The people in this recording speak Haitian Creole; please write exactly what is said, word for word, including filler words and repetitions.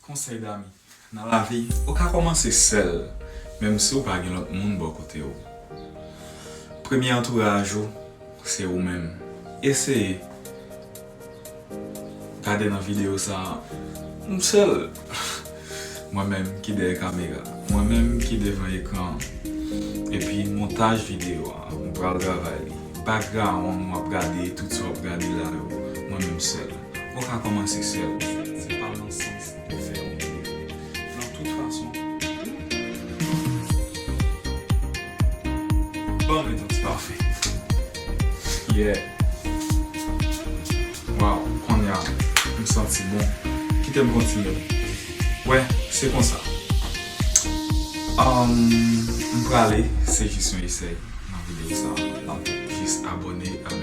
Konsèy dami. Nan lavi, ou ka kòmanse sèl, menm si w pa gen lòt moun bò kote w. Premye antouraj ou, se ou menm. Eseye. Gade nan videyo sa a, m sèl. Mwen menm ki dèyè kamera, mwen menm ki devan ekran an. Epi montaj videyo a, m pral travay li. Background, w ap gade, tout sa w ap gade la yo, mwen menm sèl. Ou ka kòmanse sèl. Se pa nan sans ou fè yon videyo. Nan tout fason. Bon, men tout pafè. Yeah. Wow, kounye a, m santi bon. Kite m kontinye. Wè, se konsa. Um, m prale, se jis yon esèy nan videyo sa. Donk, jis abòne ak